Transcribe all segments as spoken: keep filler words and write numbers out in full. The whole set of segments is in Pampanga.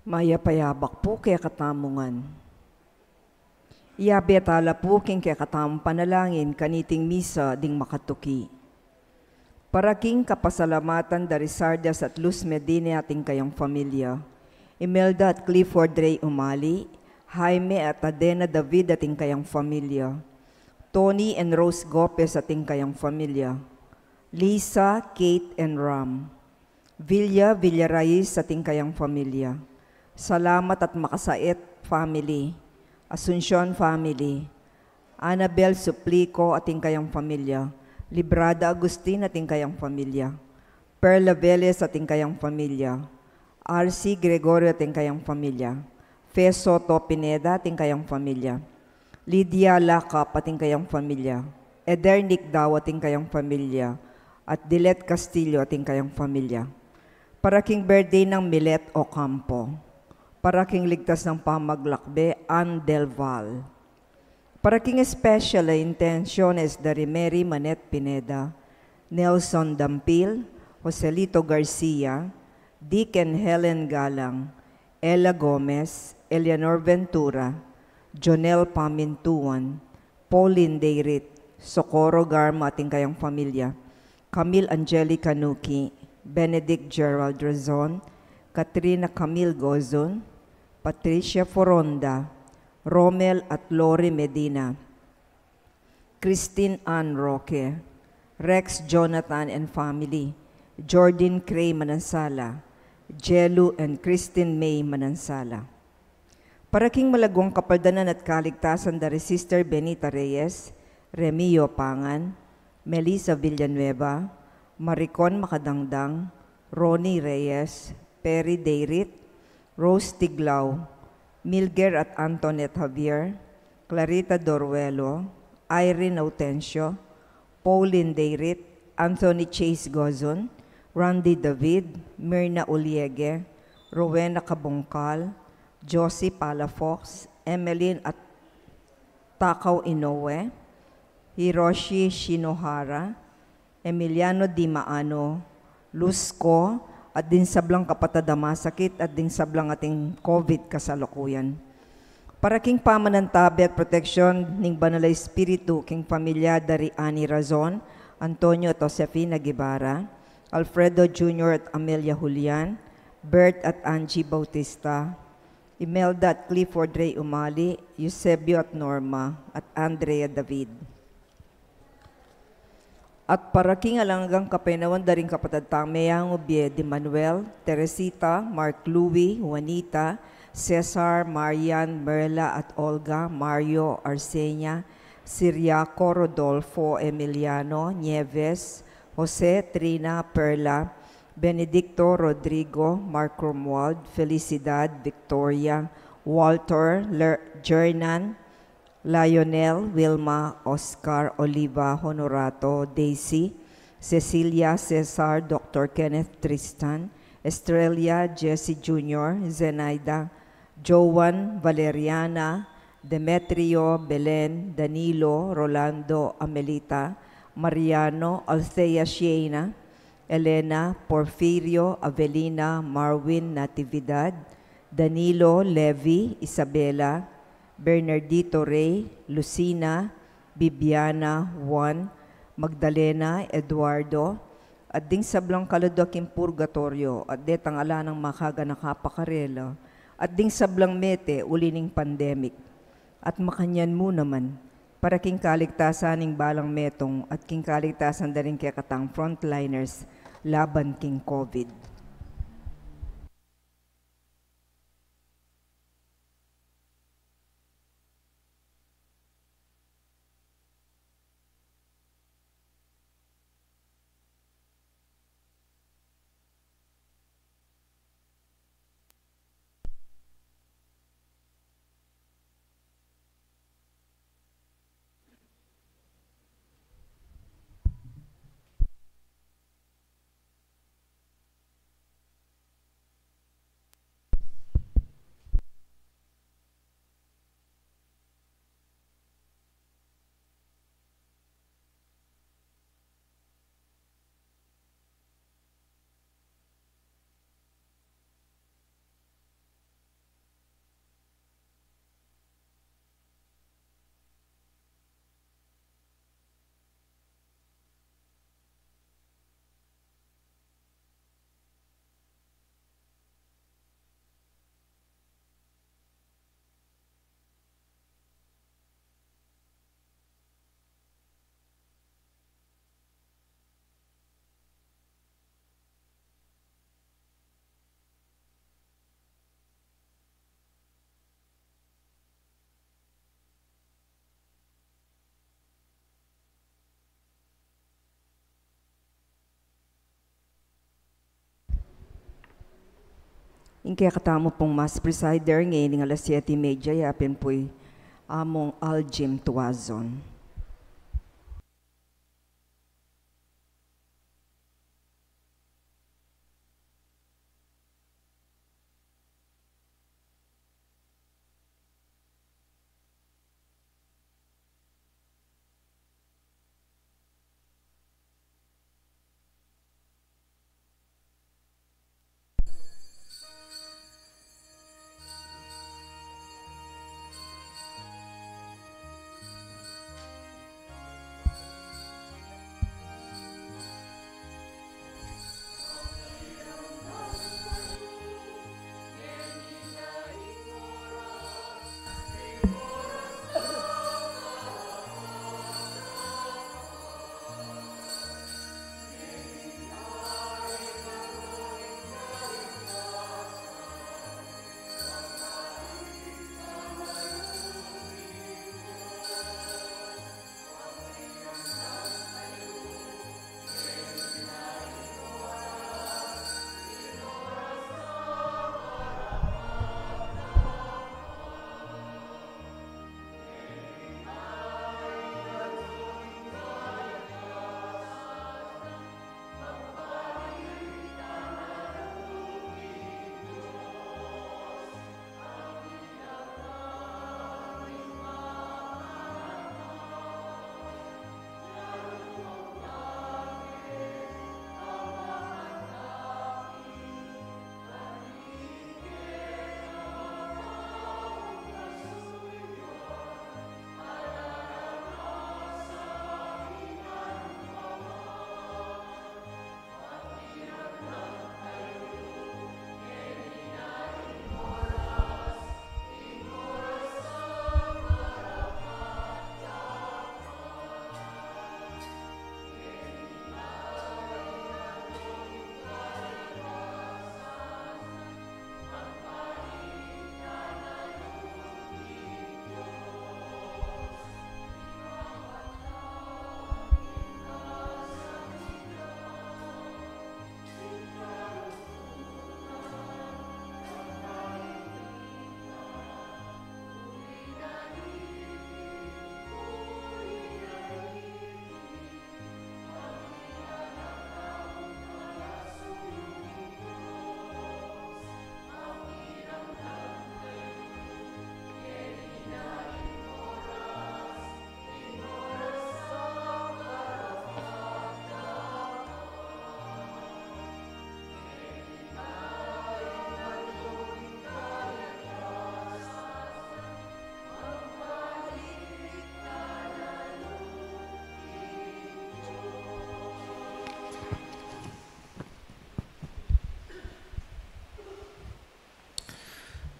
Mayap a yabak pu kekatamu ngan. Yabe tala pu king kekatamung panalangin kaniting misa ding makatuki. Para king kapasalamatan da Rizardas at Luz Medina ating kayang familia, Imelda at Clifford Ray Umali, Jaime at Adena David ating kayang familia, Tony and Rose Gopez ating kayang familia, Lisa, Kate, and Ram, Villa Villaraiz ating kayang familia. Salamat at Makasait family, Asuncion family, Annabel Suplico ating kayang familia, Librada Agustin ating kayang familia, Perla Velez ating kayang familia, R C Gregorio ating kayang familia, Fe Soto Pineda ating kayang familia, Lydia Lacap ating kayang familia, Eder Nicdao ating kayang familia, at Dilet Castillo ating kayang familia. Para king birthday nang Milet Ocampo. Para king ligtas nang pamaglakbe, Ann Del Val. Para king special a intenciones da ri Mary Manette Pineda, Nelson Dampil, Joselito Garcia, Dick and Helen Galang, Ella Gomez, Eleanor Ventura, Jonel Pamintuan, Pauline Deirit, Socorro Garma ating kayang familia, Camille Angelica Nuki, Benedict Gerald Razon, Katrina Camille Gozon, Patricia Foronda, Romel at Lori Medina, Christine Ann Roque, Rex Jonathan and family, Jordan Cray Manansala, Jelu and Christine May Manansala. Para king malaguang kapaldanan at kaligtasan da ri Sister Benita Reyes, Remio Pangan, Melissa Villanueva, Maricon Makadangdang, Ronnie Reyes, Perry Deirit, Rose Tiglao, Milger at Antoinette Javier, Clarita Doruelo, Irene Autencio, Pauline Deirit, Anthony Chase Gozon, Randy David, Mirna Uliege, Rowena Caboncal, Josie Palafox, Emeline at Takao Inoue, Hiroshi Shinohara, Emiliano Di Maano, Luzco, at ding sablang kapatad a masakit, at ding sablang ating COVID kasalukuyan. Para king pamanantabe at proteksyon ning Banal a Espiritu king pamilya da ri Annie Razon, Antonio at Josefina Guevara, Alfredo Junior at Amelia Julian, Bert at Angie Bautista, Imelda at Clifford Ray Umali, Eusebio at Norma, at Andrea David. At para king alang anggang kapaynawan da ring kapatad tang meyangu bie di Manuel, Teresita, Mark Louie, Juanita, Cesar, Marian, Merla at Olga, Mario, Arsenia, Siriaco, Rodolfo, Emiliano, Nieves, Jose, Trina, Perla, Benedicto, Rodrigo, Mark Romuald, Felicidad, Victoria, Walter, Ler-, Jernan, Lionel, Wilma, Oscar, Oliva, Honorato, Daisy, Cecilia, Cesar, Doctor Kenneth, Tristan, Estrella, Jesse Junior, Zenaida, Joan, Valeriana, Demetrio, Belen, Danilo, Rolando, Amelita, Mariano, Althea, Sheina, Elena, Porfirio, Avelina, Marwin, Natividad, Danilo, Levi, Isabela, Bernardito, Rey, Lucina, Bibiana, Juan, Magdalena, Eduardo, at ding sablang kaladua king purgatoryo, at detang ala nang makaganaka pa karela, at ding sablang mete uli ning pandemic. At makanyan mu naman, para king kaligtasan ning balang metung at king kaligtasan da ring kekatang frontliners laban king COVID. Ing kekatamu pung Mass presider ngeni ning alas siyete y media, ya pin pu i Among Aljim Tuazon.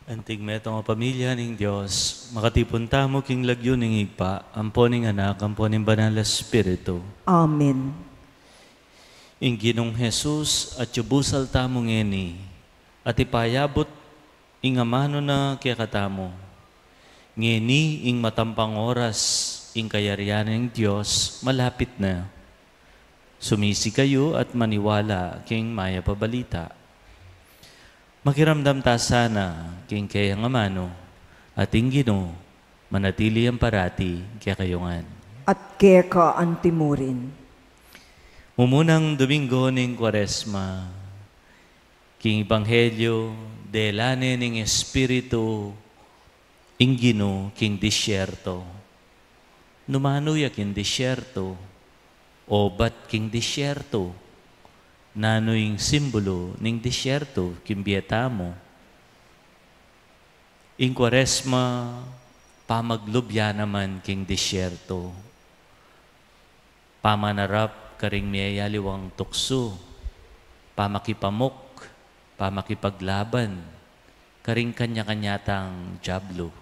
Anting metung a pamilya ning Dios, makatipun tamu king lagyu ning Ibpa, ampo ning Anak, ampo ning Banal a Espiritu. Amen. Ing Ginung Jesus, atyu busal tamu ngeni, at ipayabut ing amanu na kekatamu. Ngeni ing matampang oras, ing kayarian ning Dios malapit na. Sumisi kayu at maniwala king mayap a balita. Makiramdam ta sana king keyang amanu, at ing Ginu manatili yang parati kekayu ngan. At keka antimurin. Mumunang Domingo ning Kuaresma, king Ebanghelyo, dela ne ning Espiritu ing Ginu king disyerto. Nu manu ya king disyerto, o bat king disyerto? Nanu ing simbulu ning disyerto king bie tamu? Ing Kuaresma, pamaglub ya naman king disyerto. Pamanarap karing miyayaliwang tuksu, pamakipamuk, pamakipaglaban karing kanya-kanya tang dyablu.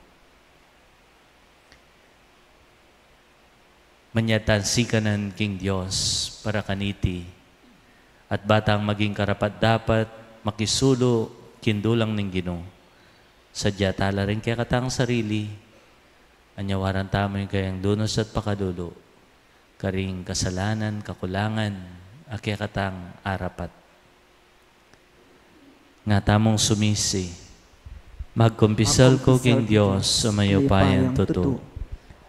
Manyad tang sikanan king Dios para kaniti, at ba tang maging karapat-dapat makisulu king dulang ning Ginu, sadya ta la ring kekatang sarili, anyawaran tamu ing kayang dunus at pakalulu karing kasalanan, kakulangan a kekatang arapat. Nga tamung sumisi. Magkumpisal ku king Dios a mayupayang tutu.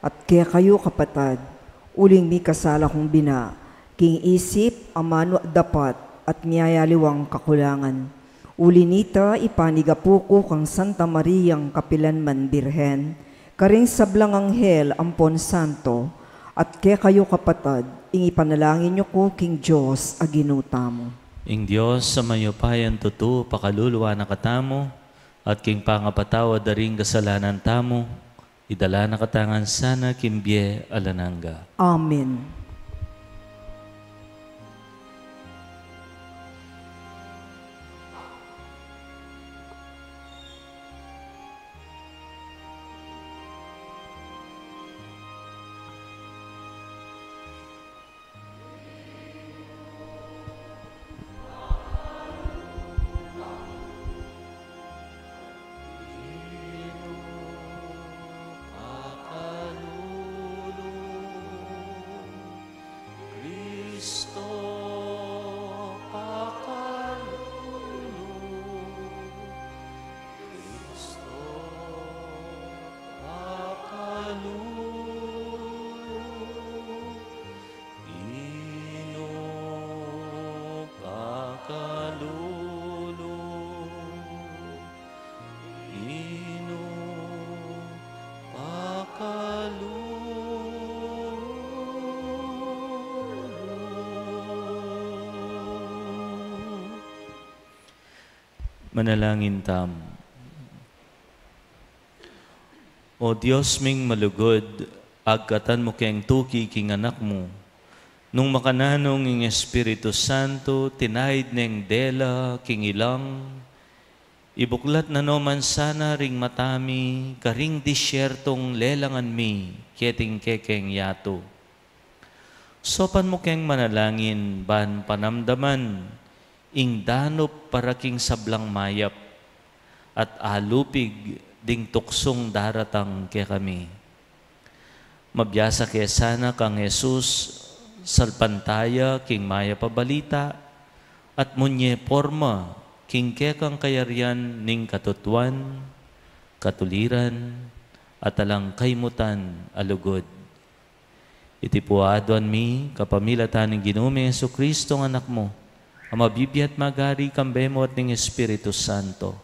At kekayu, kapatad, uling mikasala kung bina, king isip, amanu at dapat, at miyayaliwang kakulangan. Uli nita, ipanigapu ku kang Santa Mariang kapilanman Birhen, karing sablang anghel ampon santo, at kekayu, kapatad, ing ipanalangin yu ku king Dios a Ginu tamu. Ing Dios a mayupayang tutu, pakalulu na katamu, at king pangapatawad da ring kasalanan tamu, idala na katamu ngan sana king bie alang angga. Amen. Kristo, pakalulu. Kristo, pakalulu. Inu, pakalulu. Inu, pakalulu. Manalangin tamu. O Dios ming malugud, agkatan mu keng tuki king Anak mu. Nung makananu ing Espiritu Santo, tinaid neng dela king ilang, ibuklat na no man sana ring mata mi karing disyertung lelangan mi, keting kekeng yatu. Saupan mu keng manalangin ban panamdaman ing danup para king sablang mayap at alupig ding tuksung daratang kekami. Mabiasa ke sana kang Jesus salpantaya king mayap a balita at munye porma king kekang kayarian ning katutuan, katuliran, at alang kaymutan a lugud. Iti pu aduan mi kapamilatan ning Ginu ming Jesucristo a Anak mu, a mabibie at magari kambe mu at ning Espiritu Santo,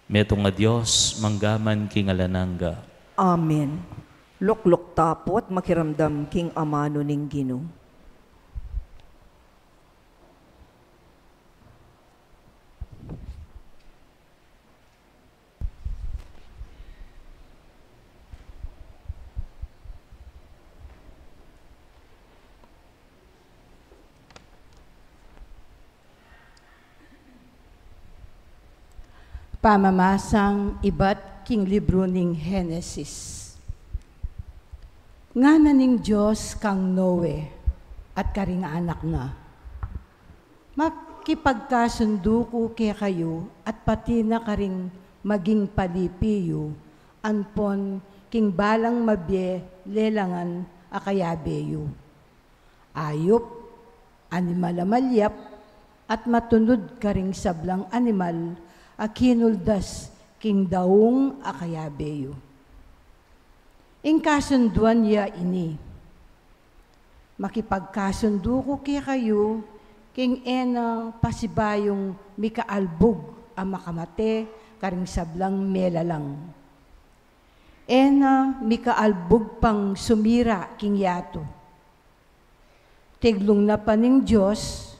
metung a Dios, mangga man king alang angga. Amen. Lukluk ta pu at makiramdam king amanu ning Ginu. Pamamasang ibat king libru ning Henesis. Ngana ning Dios kang Noe at karing anak na, Makipagkasundu ku kekayu at pati na karing maging palipi yu, ampon king balang mabie lelangan a kayabe yu. Ayup, animal a malyap, at matunud karing sablang animal a kinuldas king daung a kayabe yu. Ing kasunduan ya ini, makipagkasundu ku kekayu king e na pasibayung mikaalbug a makamate karing sablang melalang. E na mikaalbug pang sumira king yatu. Tiglung na pa ning Dios,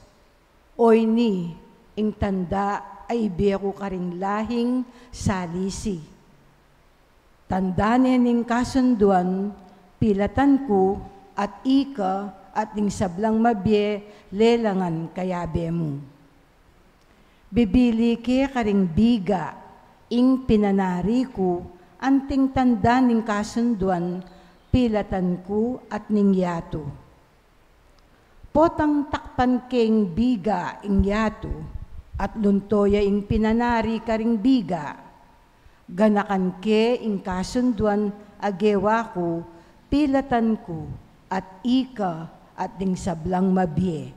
o ini ing tanda a ibie ku karing lahing salisi. Tanda ne ning kasunduan, pilatan ku, at ika, at ning sablang mabie lelangan kayabe mu. Bibili ke karing biga ing pinanari ku, anting tanda ning kasunduan, pilatan ku, at ning yatu. Potang takpan ke ing biga ing yatu, at lunto ya ing pinanari karing biga. Ganakan ke ing kasunduan a gewa ku, pilatan ku, at ika, at ding sablang mabie.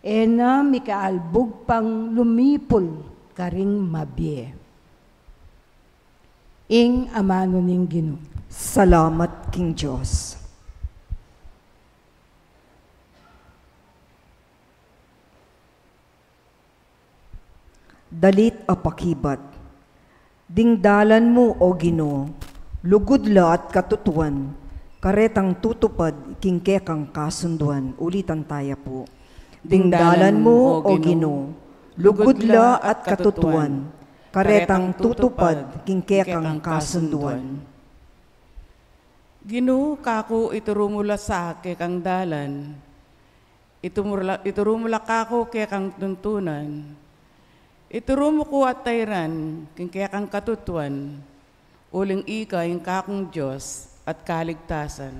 E na mikaalbug pang lumipul karing mabie. Ing amanu ning Ginu. Salamat king Dios. Dalit a pakibat. Ding dalan mu, O Ginu, lugud la at katutuan, karetang tutupad king kekang kasunduan. Ulitan taya pu. Ding dalan mu, O Ginu, lugud la at katutuan, karetang tutupad king kekang kasunduan. Ginu, kaku ituru mu la sa kekang dalan. Ituru mu la, ituru mu la kaku kekang tuntunan. Ituru mu ku at tairan king kekang katutuan, uling ika ing kakung Dios at kaligtasan.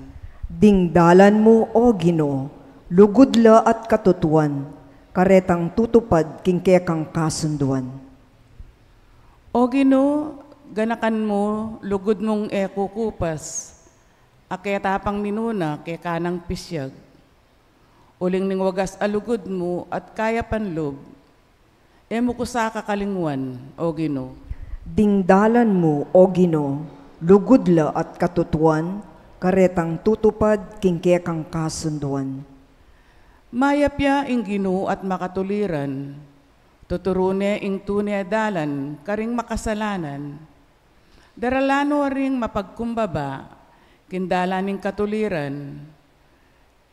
Ding dalan mu, O Ginu, lugud la at katutuan, karetang tutupad king kekang kasunduan. O Ginu, ganakan mu, lugud mung e kukupas, a keta pang minuna keka nang pisyag. Uling ning wagas a lugud mu at kayapan lub, e mu ku sa kakalingwan, O Ginu. Ding dalan mu, O Ginu, lugud la at katutuan, karetang tutupad king kekang kasunduan. Mayap ya ing Ginu at makatuliran, tuturu ne ing tune dalan karing makasalanan. Daralan no ring mapagkumbaba king dalan ning katuliran,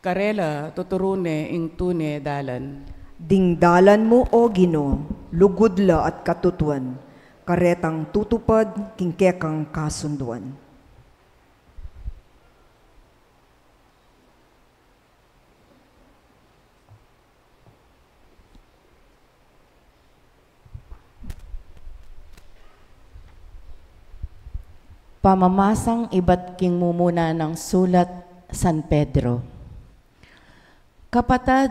karela tuturu ne ing tune dalan. Ding dalan mu, O Ginu, lugud la at katutuan, karetang tutupad king kekang kasunduan. Pamamasang ibat king mumuna nang sulat San Pedro. Kapatad,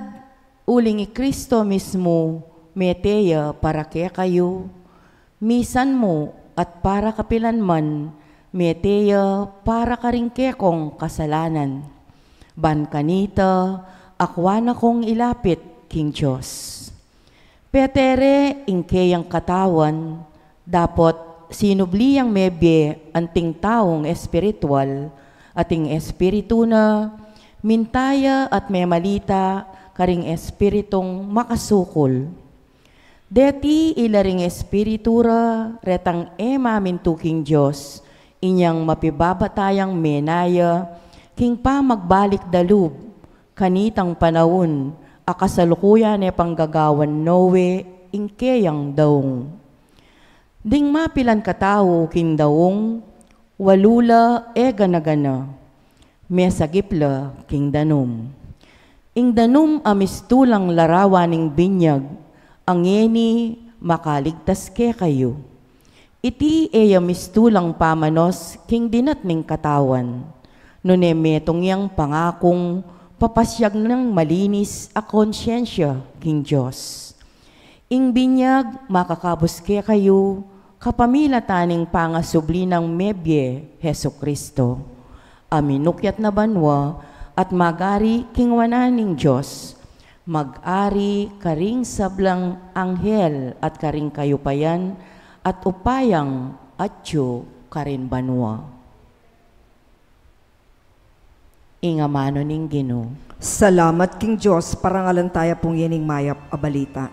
uling i Kristo mismu mete ya para kekayu, misan mu at para kapilan man, mete ya para karing kekong kasalanan. Ban kanita, akwan na kong ilapit king Dios. Pete re ing keyang katawan, dapot sinubli yang mebie anting taung espiritual, at ing espiritu na, minta ya at memalita karing espiritung makasukul. Deti ila ring espiritu ra retang e mamintu king Dios, inyang mapibaba tayang menaya king pamagbalik da lub, kanitang panaun a kasalukuyan ne pang gagawan Noe ing keyang daung. Ding mapilan katau king daung, walu la e gana-gana, mesagip la king danum. Ing danum a mistulang larawan ning binyag, a ngeni makaligtas kekayu. Iti e ya mistulang pamanos king dinat ning katawan, nune metung yang pangakung papasyag nang malinis a konsyensya king Dios. Ing binyag makakabus kekayu kapamilatan ning pangasubli nang mebie Jesucristo, a minukyat na banua at mag-ari king wanan ning Dios, mag-ari karing sablang anghel at karing kayupayan at upayang atyu karin banua. Ing amanu ning Ginu. Salamat king Dios. Parangalan taya pung yening mayap a balita.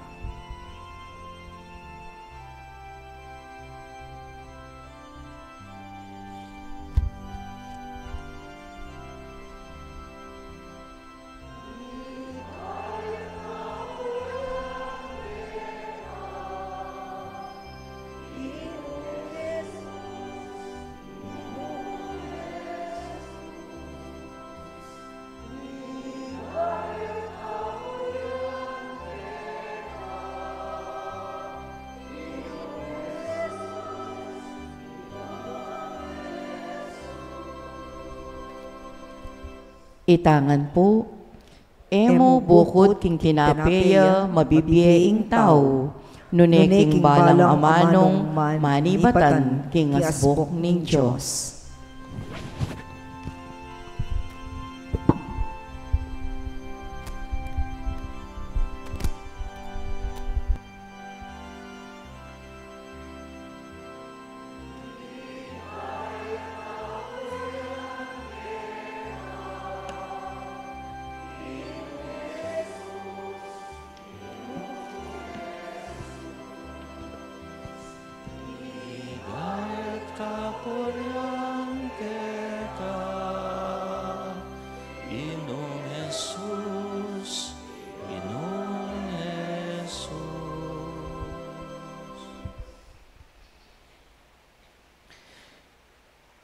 Ita ngan pu, e mu bukud king kinape ya mabibie ing tau, nune king balang amanung manibatan king asbuk ning Dios.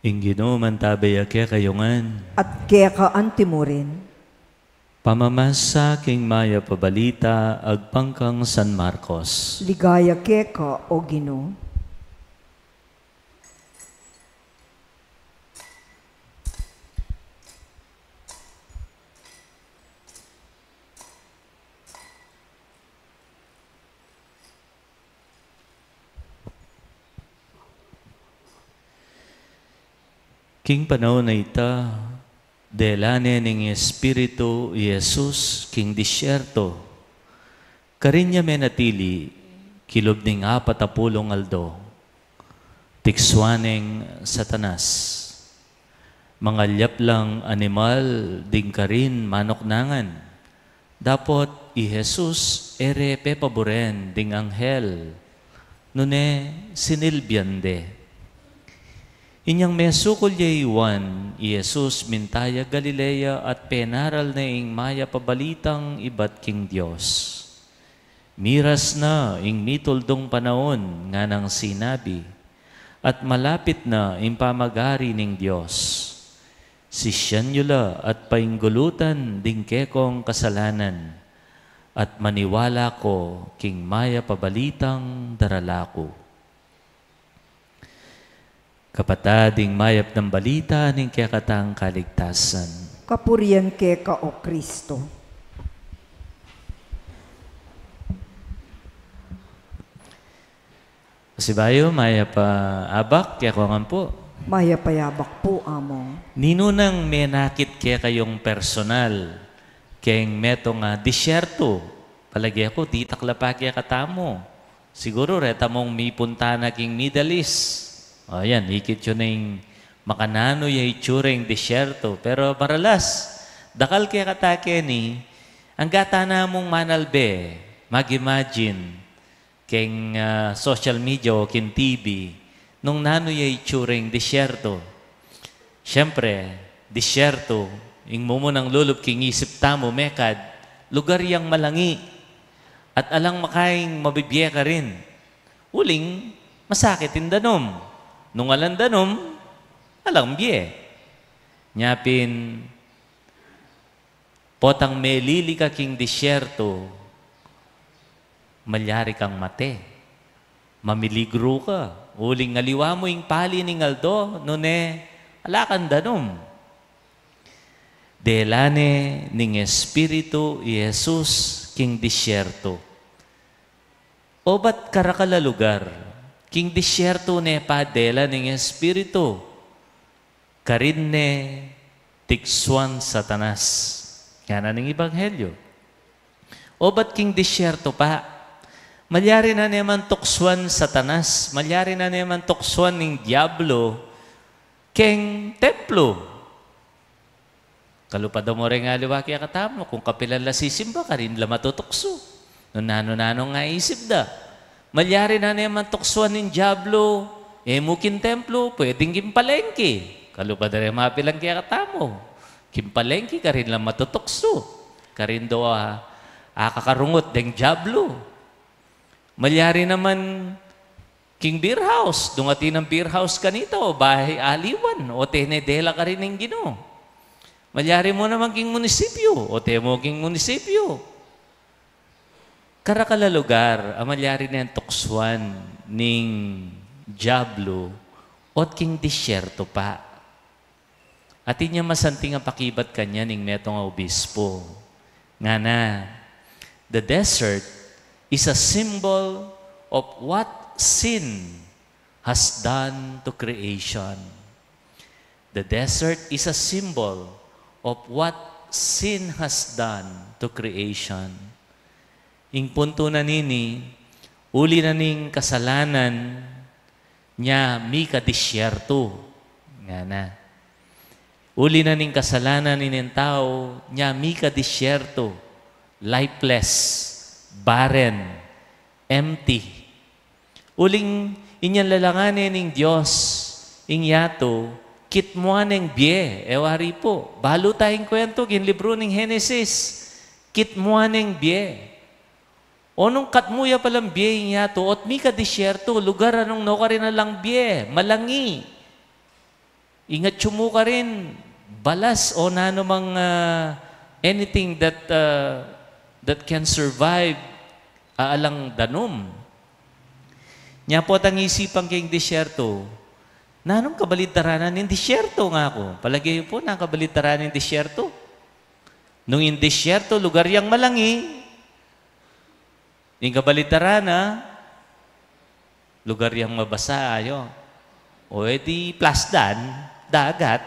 Ing Ginu mantabe ya kekayu ngan. At keka antimurin. Pamamasa king Mayap a Balita agpang kang San Marcos. Ligaya keka, O Ginu. King panaun a ita, dela ne ning Espiritu i Jesus king disyerto. Karin ya menatili kilub ning apat a pulung aldo. Tiksuan neng Satanas. Mangalyap lang animal ding karin manuknangan. Dapot i Jesus e re pepaburen ding anghel, nune sinilbian de. Inyang mesukul ya i Juan, i Jesus minta ya Galilea at penaral ne ing Mayap a Balitang ibat king Dios. Miras na ing mituldung panaun, nganang sinabi, at malapit na ing pamag-ari ning Dios. Sisian yu la at painggulutan ding kekong kasalanan, at maniwala ko king Mayap a Balitang darala ku. Kapatad, ing mayap nang balita ning kekatang kaligtasan. Kapurian keka, O Kristo. Pasibayu, mayap a abak kekayu ngan pu. Mayap a abak pu, Among. Ninu nang menakit kekayung personal keng metung a disyertu? Palage ku, ditak la pa kekatamu. Siguru reta mung mipunta na king Middle East. O yan, ikit yu na ing makananu ya itsura ing disyertu. Pero maralas, dakal kekata keni, angga ta namung manalbe, mag-imagine keng, ah, social media o keng T V, nung nanu ya itsura ing disyertu. Siyempre, disyertu, ing mumunang lulub king isip tamu, mekad, lugar yang malangi, at alang makaing mabibie karin. Uling, masakit ing danum. Nung alang danum, alang bie. Nya pin, potang melili ka king disyertu, malyari kang mate. Mamiligru ka. Uling aliwa mu ing pali ning aldo, nune ala kang danum. Dela ne ning Espiritu i Jesus king disyertu. Obat karakal a lugar, king disyertu ne pa dela ning Espiritu. Karin ne tiksuan Satanas. Ngana ning Ebanghelyo. Obat king disyertu pa. Malyari na ne man tuksuan Satanas, malyari na ne man tuksuan ning Diablo keng templo. Kalupa da mu reng aliwa kekatamu, kung kapilan la sisimba, karin la matutuksu. Nung nanu-nanu ing aisip da. Malyari na ne man tuksuan ning Diablo, e mu king templo, pwedeng king palengke. Kalupa da reng mapilan kekatamu. King palengke, karin la matutuksu. Karin do a, akakarungut deng Diablo. Malyari naman king beer house, nung atin nang beer house kanita, o bahay aliwan, o tene dela karin ning Ginu. Malyari mu naman king munisipyu, o temo king munisipyu. Karakal a lugar a malyari neng tuksuan ning Diablo, ot king disyertu pa. Atin yang masanting a pakibat kanyan ning metung a obispo. Ngana, the desert is a symbol of what sin has done to creation. The desert is a symbol of what sin has done to creation. Ing puntu na nini, uli na ning kasalanan, nya mika disyertu. Ngana. Uli na ning kasalanan ning tau, nya mika disyertu, lifeless, barren, empty. Uling inyang lalangan ne ning Dios ing yatu, kitmuan neng bie, e wari pu. Balu ta ing kwentu king libru ning Henesis. Kitmuan neng bie. O nung katmu ya palang bie ing yatu, ot mika disyertu, lugar a nung nukarin alang bie, malangi. Ingat yu mu karin, balas o nanu mang, ah, anything that, ah, that can survive, ah, alang danum. Nya potang isipan ke ing disyerto, nanung kabaligtaran ning disyerto? Nga ku, palage yu pu, nanung kabaligtaran ning disyerto? Nung ing disyerto, lugar yang malangi, ing kabaligtaran na, lugar yang mabasa, ayo. O e di plasdan, dagat.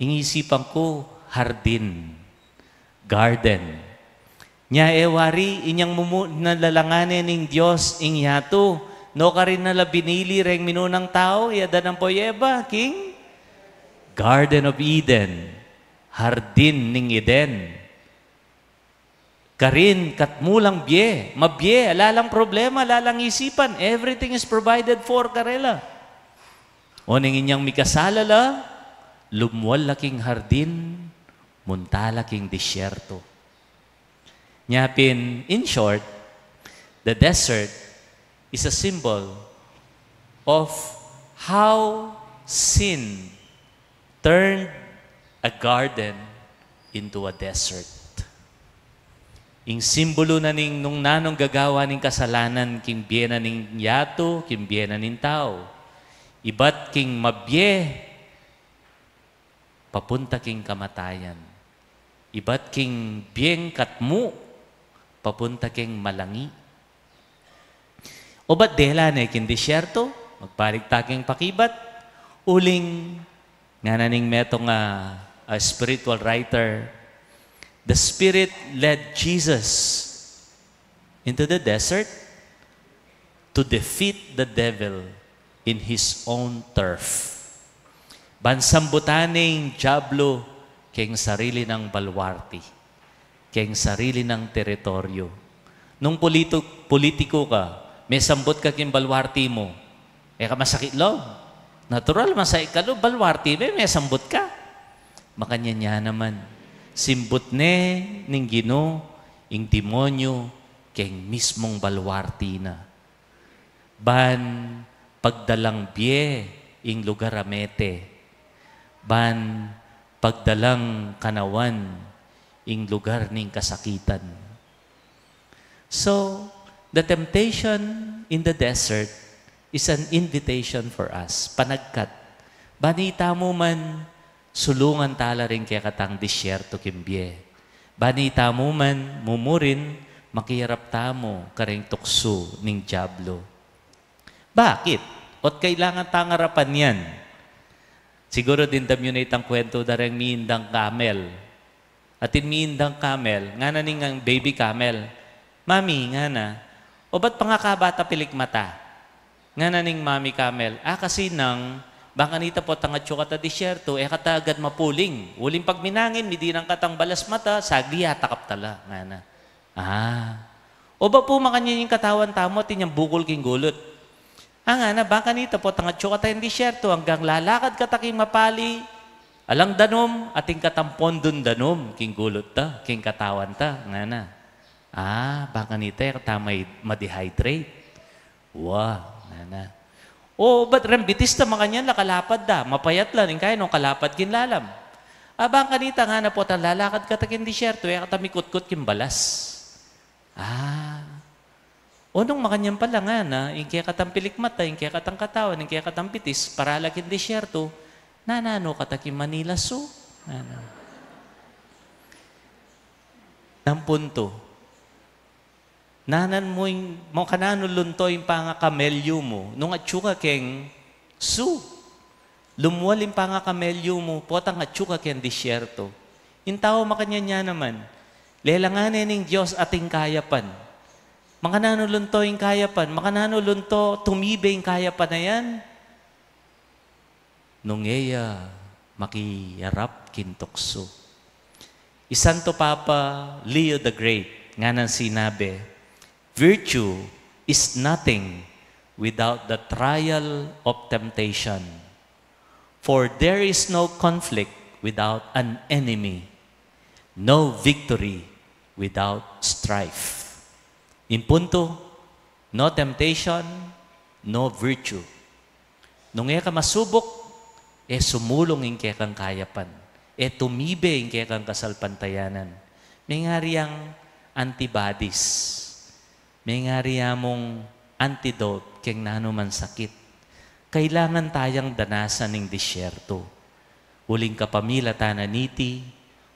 Ing isipan ku, hardin, garden. Nya e wari, inyang mumu-, nalalangan ne ning Dios ing yatu, nu karin na la binili reng minunang tau, i Adan ampo i Eva, king Garden of Eden, hardin ning Eden. Karin, katmu lang bie, mabie, ala lang problema, ala lang isipan, everything is provided for karela. Oneng inyang mikasala la, lumwal la king hardin, munta la king disyerto. Nya pin, in short, the desert is a symbol of how sin turned a garden into a desert. Ing simbulu na ning nung nanung gagawan ning kasalanan king bie na ning yatu, king bie na ning tau. Ibat king mabie, papunta king kamatayan. Ibat king bieng katmu, papunta king malangi. Obat dela ne king disyerto, magpaligta king pakibat, uling ngana ning metung a, a spiritual writer, the Spirit led Jesus into the desert to defeat the devil in his own turf. Ban sambutan ne ing diablo keng sarili nang baluarte, keng sarili nang teritoryo. Nung pulitu-, pulitiku ka, mesambut ka keng baluarte mu, e ka masakit lub? Natural, masakit ka lub, baluarte me, mesambut ka. Makanyan ya naman, simbut ne ning Ginu ing demonyo keng mismung baluarte na. Ban pagdalang bie ing lugar a mete. Ban pagdalang kanawan ing lugar ning kasakitan. So, the temptation in the desert is an invitation for us. Panagkat, ban itamu man sulungan tala ring kekatang disyerto king bie. Ban itamu man mumurin makiarap tamu karing tuksu ning diablo. Bakit? Ot kailangan tang arapan yan. Siguru dimdam yu na itang kwentu da reng miindang kamel. Atin miindang kamel, ngana ning baby kamel, "Mami," ngana, "obat pangakaba ta pilikmata?" Ngana ning mami kamel, "A, kasi nang, bang kanita potang atyu kata disyerto, e kata agad mapuling. Uling pag minangin, midinan katang balas mata, sagli atakap tala," ngana. "A, oba pu makanyan ing katawan tamu, atin yang bukul king gulut." A, ngana, "Bang kanita potang atyu kata ing disyerto, anggang lalakad kata king mapali, alang danum, atin katang pondun danum king gulut ta, king katawan ta," ngana. "A, bang kanita, e kata ma-, ma-dehydrate." "Wa," ngana. "Obat reng bitis ta makanyan la, kalapad da, mapayat la, ning kaya nung kalapad king lalam." "A, bang kanita," ngana, "potang lalakad kata king disyerto, e kata mikutkut king balas." "A, o nung makanyan pala," ngana, "ing kekatang pilikmata, ing kekatang katawan, ing kekatang bitis, para la king disyerto, nananu kata king Manila Zoo?" Ngana. Nang punto, nanan mu ing, makananu lunto ing pangakamelyu mu nung atyu ka keng zoo? Lumwal ing pangakamelyu mu potang atyu ka keng disyerto. Ing tau makanyan ya naman, lelangan ne ning Dios ating kayapan. Makananu lunto ing kayapan? Makananu lunto tumibe ing kayapan a yan? Nung e ya makiarap king tuksu. I Santo Papa Leo the Great, nganang sinabi, "Virtue is nothing without the trial of temptation. For there is no conflict without an enemy, no victory without strife." In punto, no temptation, no virtue. Nung e ka masubuk, e sumulung ing kekang kayapan, e tumibe ing kekang kasalpantayanan. Mengari yang antibodies, mengari ya mung antidote keng nanu man sakit. Kailangan tayang danasan ing disyerto. Uling kapamilatan na niti,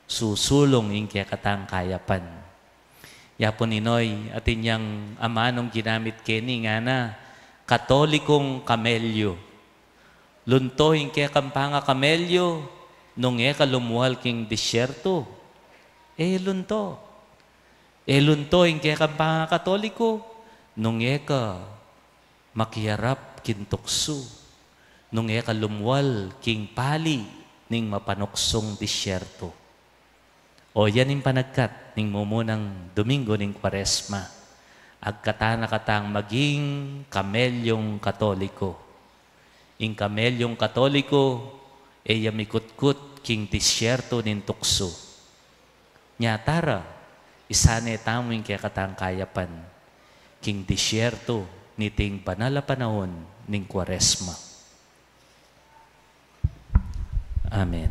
susulung ing kekatang kayapan. Yapun inoy, atin yang amanung ginamit keni, ngana, Katolikong kamelyo. Lunto ing kekang pangakamelyo nung e ka lumual king disyerto. E lunto. E lunto ing kekang pangakatoliko nung e ka makiarap king tuksu, nung e ka lumual king pali ning mapanuksung disyerto. O yan ing panagkat ning mumunang Domingo ning Kuaresma. Agkatan na katang maging kamelyong Katoliko. Ing kamelyong Katoliko, e ya mikutkut king disyerto ning tuksu. Nya tara, isane tamu ing kekatang kayapan king disyerto niting banal a panaun ning Kuaresma. Amen.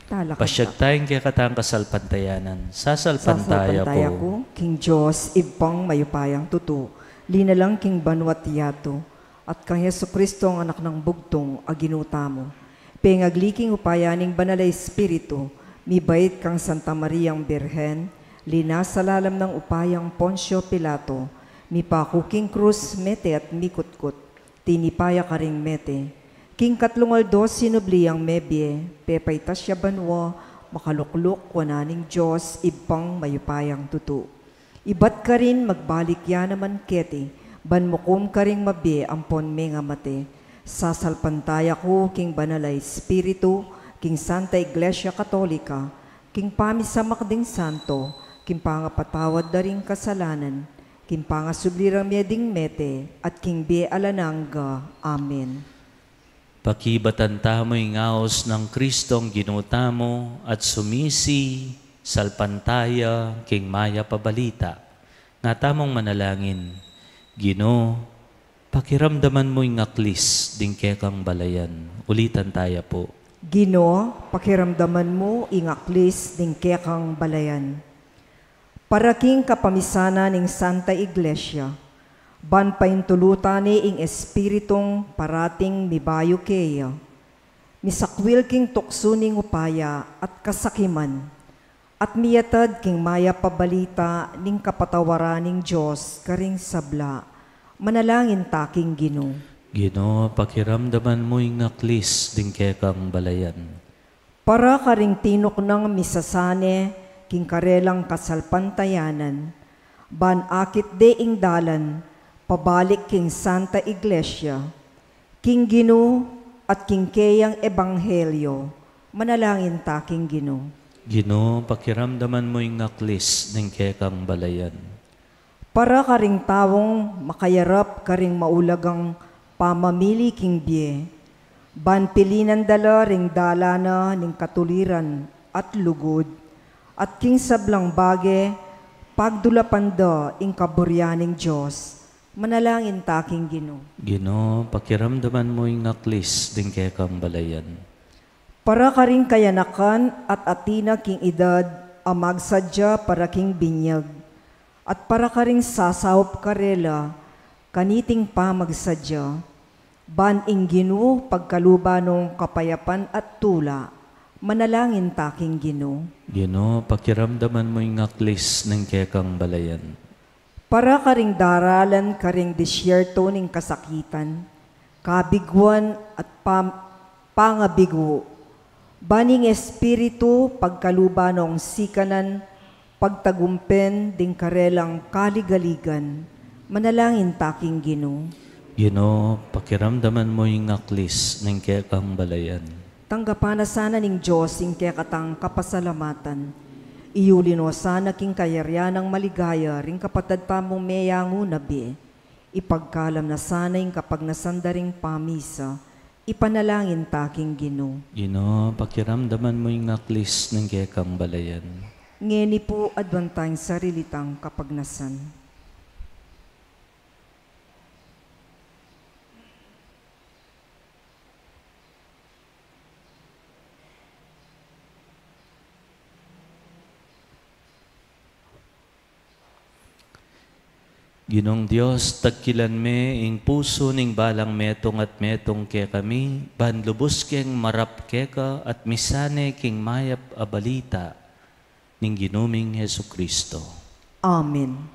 Talakad Pasyag ta. Tayong kekatang kasalpantayanan. Sasalpantaya Sasalpantaya ku. ku king Dios, Ibpang mayupayang tutu, linalang king banua't yatu, at kang Jesucristo, ang Anak nang Bugtung a Ginu tamu. Pengagli king upaya ning Banal a Espiritu, mibait kang Santa Mariang Birhen, linasa lalam nang upayang Poncio Pilato, mipaku king krus, mete at mikutkut, tinipa ya karing mete. King katlung aldo sinubli yang mebie, pepaitas ya banua, makalukluk wanan ning Dios, Ibpang mayupayang tutu. Ibat karin magbalik ya naman keti, ban mukum karing mabie ampon mengamate. Sasalpantaya ku king Banal a Espiritu, king Santa Iglesia Katolika, king pamisamak ding santo, king pangapatawad da ring kasalanan, king pangasubli rang mie ding mete, at king bie alang angga. Amen. Pakibatan tamu ing aus nang Kristong Ginu tamu at sumisi salpantaya king mayap a balita. Nga tamung manalangin, Ginu, pakiramdaman mu ing aklis ding kekang balayan. Ulitan taya pu. Ginu, pakiramdaman mu ing aklis ding kekang balayan. Para king kapamisanan ning Santa Iglesia, ban paintulutan ne ing Espiritung parating mibayu keya, misakwil king tuksu ning upaya at kasakiman, at miyatad king mayap a balita ning kapatawaran ning Dios karing sabla. Manalangin ta king Ginu. Ginu, pakiramdaman mu ing aklis ding kekang balayan. Para karing tinuknang misasane king karelang kasalpantayanan, ban akit de ing dalan pabalik king Santa Iglesia, king Ginu at king keyang ebanghelyo, manalangin ta king Ginu. Ginu, pakiramdaman mu ing aklis ning kekang balayan. Para karing taung makayarap karing maulagang pamamili king bie, ban pilinan da la ring dalan na ning katuliran at lugud, at king sablang bage pagdulapan da ing kaburian ning Dios, manalangin ta king Ginu. Ginu, pakiramdaman mu ing aklis ding kekang balayan. Para karing kayanakan at atin na king edad a magsadya para king binyag, at para karing sasaup karela kaniting pamagsadya, ban ing Ginu pagkaluban nong kapayapan at tula, manalangin ta king Ginu. Ginu, pakiramdaman mu ing aklis ning kekang balayan. Para karing daralan karing disyerto ning kasakitan, kabiguan at pam-, pangabigu, ban ing Espiritu pagkaluban nong sikanan pagtagumpen ding karelang kaligaligan, manalangin ta king Ginu. Ginu, pakiramdaman mu ing aklis ning kekang balayan. Tanggapan na sana ning Dios ing kekatang kapasalamatan. Iuli no sana king kayarian nang maligaya ring kapatad tamung meyangu na bie. Ipagkalam na sana ing kapagnasan da ring pamisa. Ipanalangin ta king Ginu. Ginu, pakiramdaman mu ing aklis ning kekang balayan. Ngeni pu, aduan tang sarili tang kapagnasan. Ginung Dios, tagkilan me ing pusu ning balang metung at metung kekami, ban lubus keng marap keka at misane king mayap a balita ning Ginu ming Jesucristo. Amen.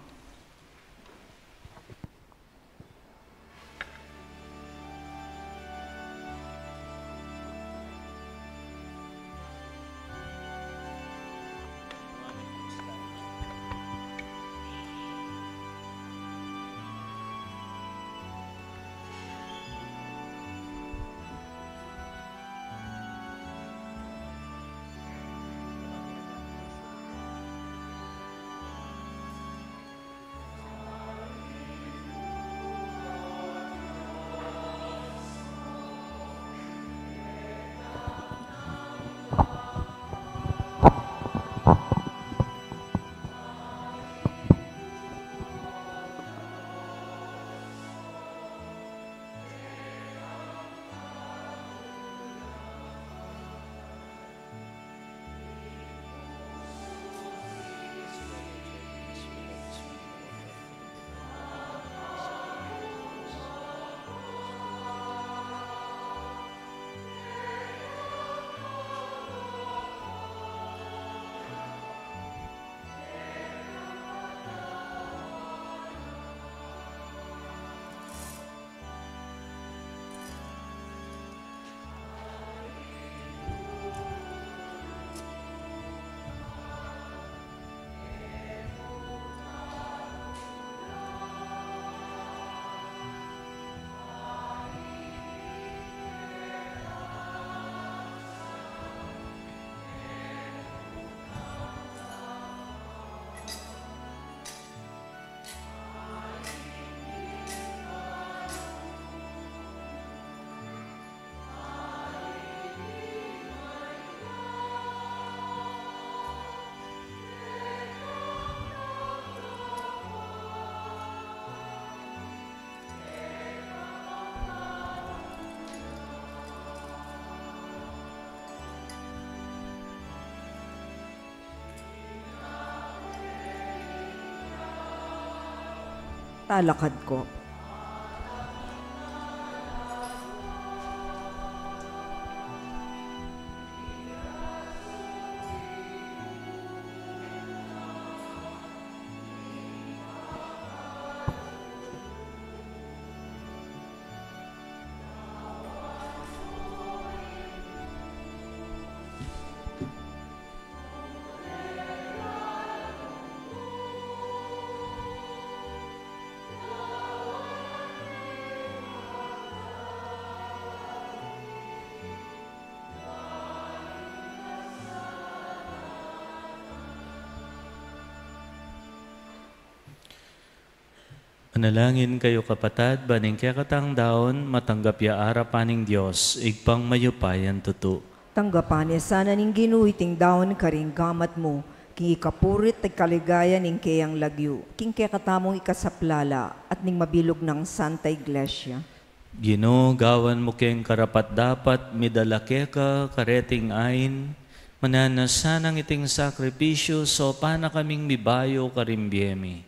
Talakad ko. Manalangin kayu, kapatad, ban ing kekatang daun matanggap ya arapan ning Dios, Ibpang mayupayang tutu. Tanggapan ne sana ning Ginu iting daun karing gamat mu, king ikapuri't ikaligaya ning keyang lagyu, king kekatamung ikasaplala at ning mabilug nang Santa Iglesia. Ginu, gawan mu keng karapat-dapat midala keka kareting ain, mananu na sanang iting sakripisyu saupan na kaming mibayu karing bie mi.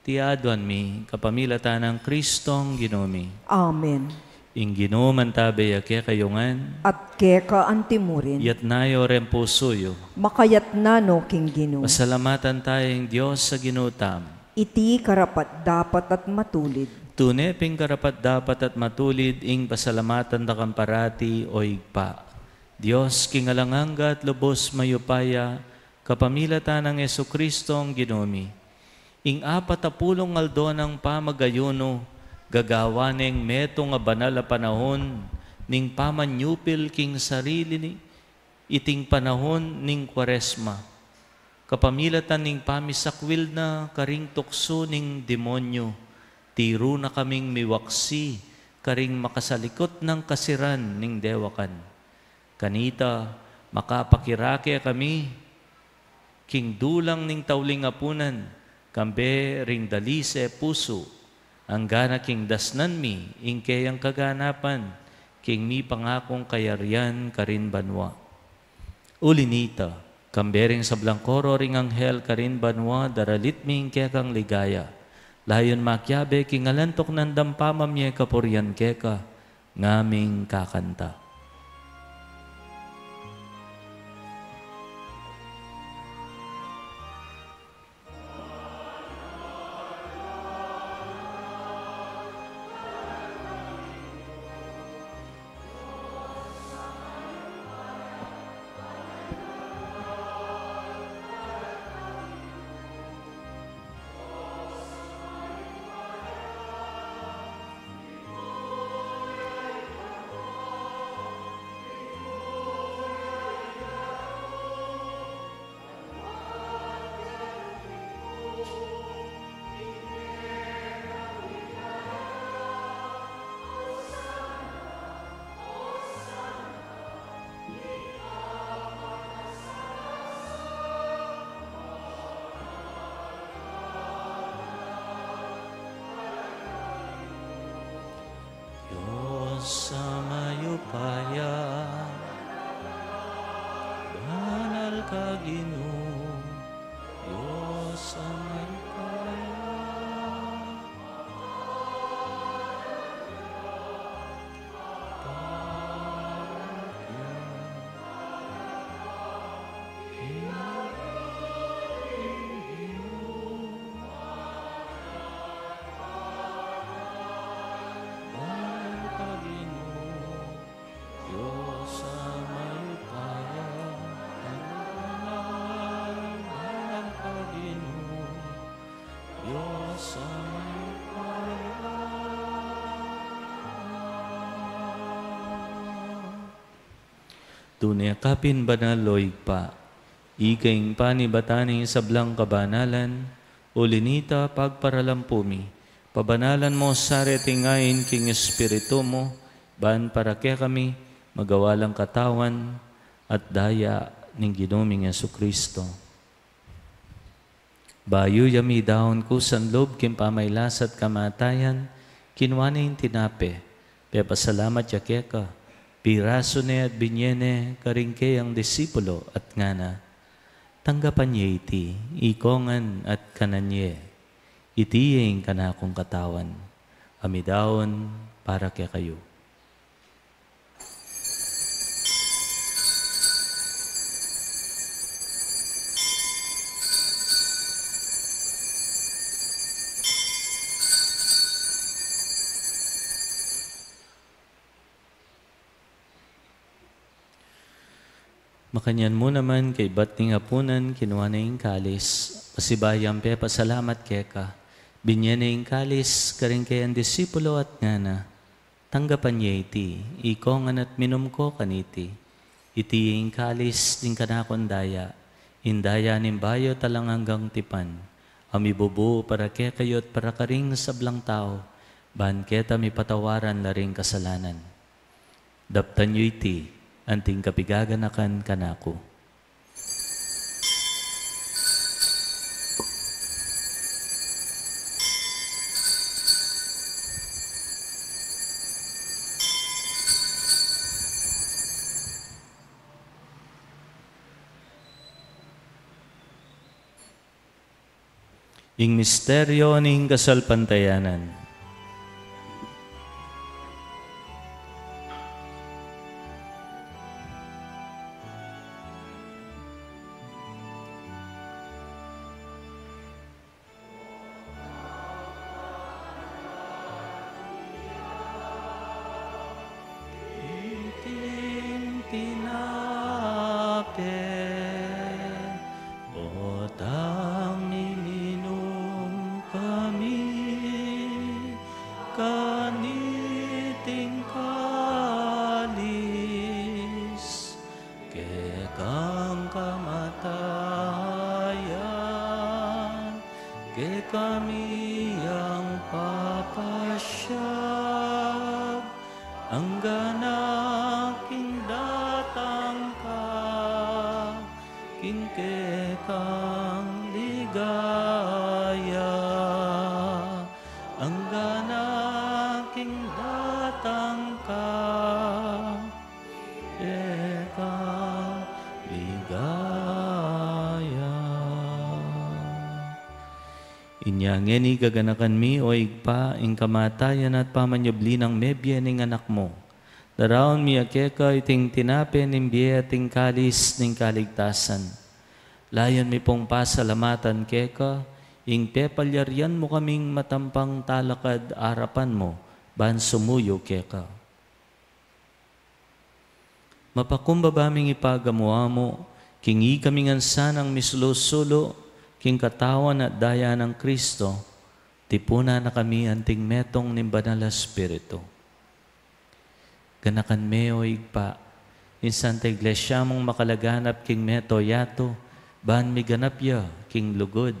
Iti aduan mi kapamilatan nang Kristong Ginu mi. Amen. Ing Ginu mantabe ya kekayu ngan. At keka antimurin. Yatna yu reng pusu yu. Makayatna no king Ginu. Pasalamatan taya ing Dios a Ginu tamu. Iti karapat-dapat at matulid. Tune pin karapat-dapat at matulid ing pasalamatan da kang parati, O Ibpa, Dios king alang angga at lubus mayupaya, kapamilatan nang Jesucristong Ginu mi. Ing apat a pulung aldo nang pamag-ayunu, gagawan neng metung a banal a panahun ning pamanyupil king sarili ni, iting panahun ning Kuaresma. Kapamilatan ning pamisakwil na karing tuksu ning demonyu, tiru na kaming miwaksi karing makasalikut nang kasiran ning dewakan. Kanita, makapakirake kami king dulang ning tauling apunan, kambe ring dalise pusu, anggana king dasnan mi ing keyang kaganapan king mipangakung kayarian karin banua. Uli nita, kambe ring sablang koro ring anghel karin banua, daralit mi ing kekang ligaya. Layun makiabe king alantuk nang dampamamye kapurian keka, ngaming kakanta. Dios a mayupaya, banal ka Ginu, Dios a mayupaya. Tune ka pin banal, o Ibpa, ika ing panibatan ning sablang kabanalan, uli na nita pagparalan pu mi, pabanalan mu sa reting ain king Espiritu mu, ban para kekami magawa lang katawan at daya ning Ginu ming Jesucristo. Bayu ya midaun kusang lub king pamailas at kamatayan, kinua ne ing tinape, pepasalamat ya keka, pirasu ne at binye ne karing keyang disipulo at ngana: Tanggapan ye iti, ikongan at kanan ye. Iti ye ing kanakung katawan, a midaun para kekayu. Makanyan mu naman, kaybat ning apunan, kinua ne ing kalis, pasibayu yang pepasalamat keka, binye ne ing kalis karing keyang disipulo at ngana: Tanggapan ye iti, ikongan at minum ko kaniti. Iti ing kalis ning kanakung daya, ing daya ning bayu at alang anggang tipan, a mibubu para kekayu at para karing sablang tau, ban keta mipatawaran la ring kasalanan. Daptan yu iti, anting kapigaganakan kanaku. Ing misteryo ning kasalpantayanan. Iting tinape, o tang miminum kami kaniting kalis, kekang kamatayan, kekami yang papasyag, anggang king datang ka, king kekang ligaya, anggang king datang ka, kekang ligaya. Inya ngeni gaganakan mi, O Ibpa, ing kamatayan at pamanyubli nang mebie ning Anak mu. Daraun mi keka iting tinape ning bie at ing kalis ning kaligtasan. Layun mi pung pasalamatan keka ing pepalyarian mu kaming matampang talakad arapan mu ban sumuyu keka. Mapakumbaba ming ipagamu-amu king ikami ngan sanang misulu-sulu king katawan at daya nang Kristo, tipunan na kami anting metung ning Banal a Espiritu. Ganakan me, O Ibpa, ing Santa Iglesia mung makalaganap king mabilug a yatu, ban miganap ya king lugud,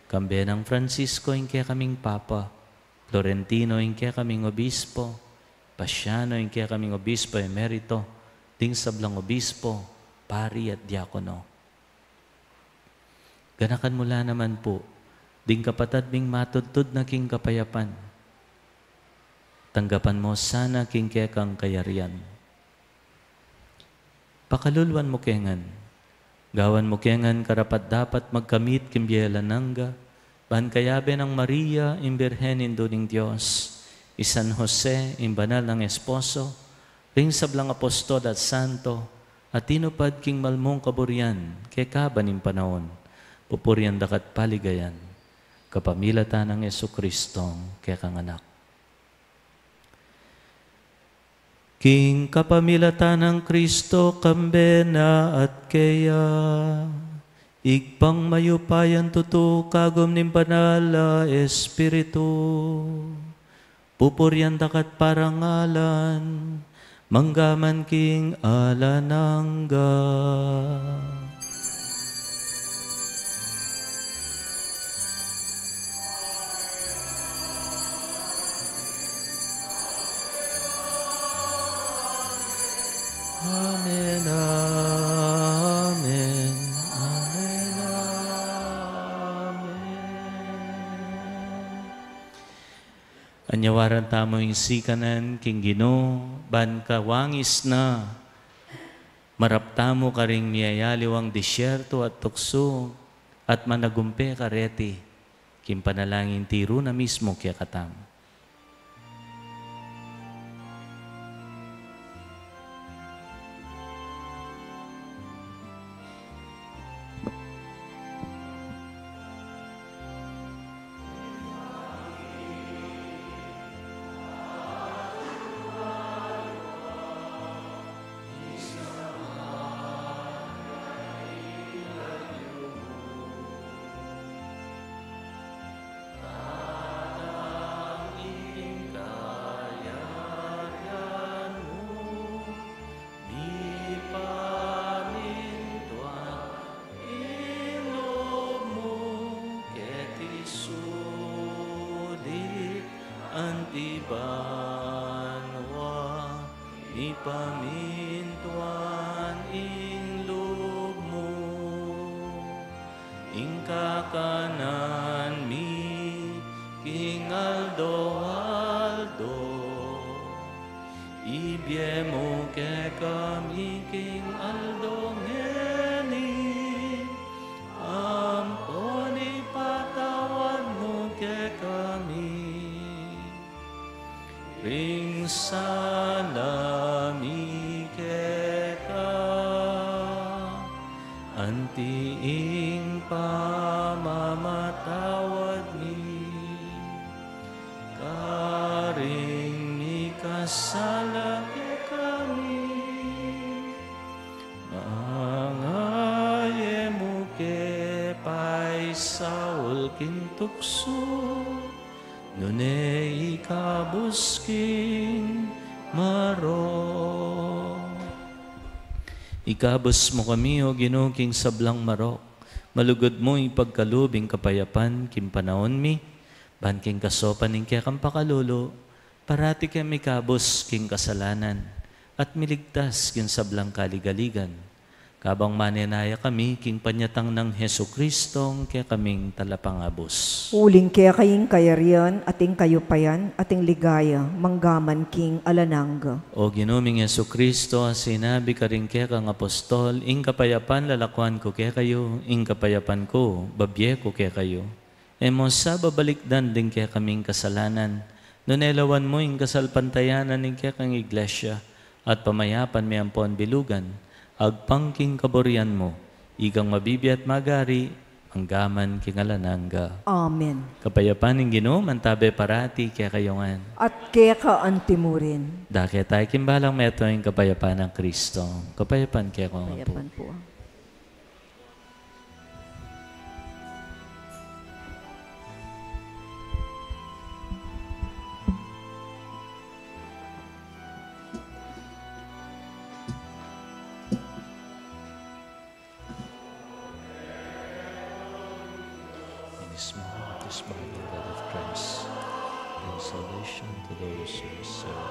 kambe nang Francisco ing kekaming Papa, Florentino ing kekaming Obispo, Pasiano ing kekaming Obispo Emerito, ding sablang obispo, pari at diakono. Ganakan mu la naman pu ding kapatad ming matudtud na king kapayapan. Tanggapan mu sana king kekang kayarian. Pakaluluan mu ke ngan. Gawan mu ke ngan karapat-dapat magkamit king bie alang angga, ban kayabe nang Maria, ing Birhen Indu ning Dios, i San Jose, ing banal nang esposo, ring sablang apostol at santo, a tinupad king malmung kaburian kekaba ning panaun, pupurian daka at paligayan, kapamilatan nang Jesucristo, kekang Anak. King kapamilatan nang Kristo, kambe na at keya, Ibpang mayupayang tutu, kagum ning Banal a Espiritu, pupurian daka at parangalan, mangga man king alang angga. Amen, amen, amen, amen. Anyawaran tamu ing sikanan king Ginu, ban kawangis na, marap tamu karing miyayaliwang disyerto at tuksu, at managumpe kareti king panalangin tiru na mismu kekatamu. Tatang, ing kayarian mu, mipamintuan ing lub mu, keti sulip anti banua, mipamintuan ing lub mu. Ing kakanan mi king aldo-aldo, ibie mu kekami king aldo ngeni, ampon ipatawad mu kekami ring sala mi keka, anti ing pamamatawad mi karing mikasala kekami. Manga e mu ke paisaul king tuksu, nune ikabus king marok. Ikabus mu kami, O Ginu, king sablang marok. Malugud mu ipagkalub ing kapayapan king panaun mi, ban king kasaupan ning kekang pakalulu, parati keng mikabus king kasalanan, at miligtas king sablang kaligaligan. Kabang manenaya kami king panyatang nang Jesucristo, ing kekaming Talapangabus. Uling keka ing kayarian, at ing kayupayan, at ing ligaya, mangga man king alang angga. O Ginu ming Jesucristo, a sinabi karing kekang apostol, ing kapayapan lalakuan ku kekayu, ing kapayapan ku babie ku kekayu. E mu sa babalikdan ding kekaming kasalanan, nune lawan mu ing kasalpantayanan ning kekang Iglesia, at pamayapan me ampon bilugan, agpang king kaburian mu, ikang mabibie at magari, mangga man king alang angga. Amen. Kapayapan ning Ginu, mantabe parati kekayu ngan. At keka anti mu rin. Dake tayu king balang metung ing kapayapan nang Kristo. Kapayapan kekayu ngan pu. Kapayapan pu. In this moment, this body and blood of Christ, bring salvation to those who serve.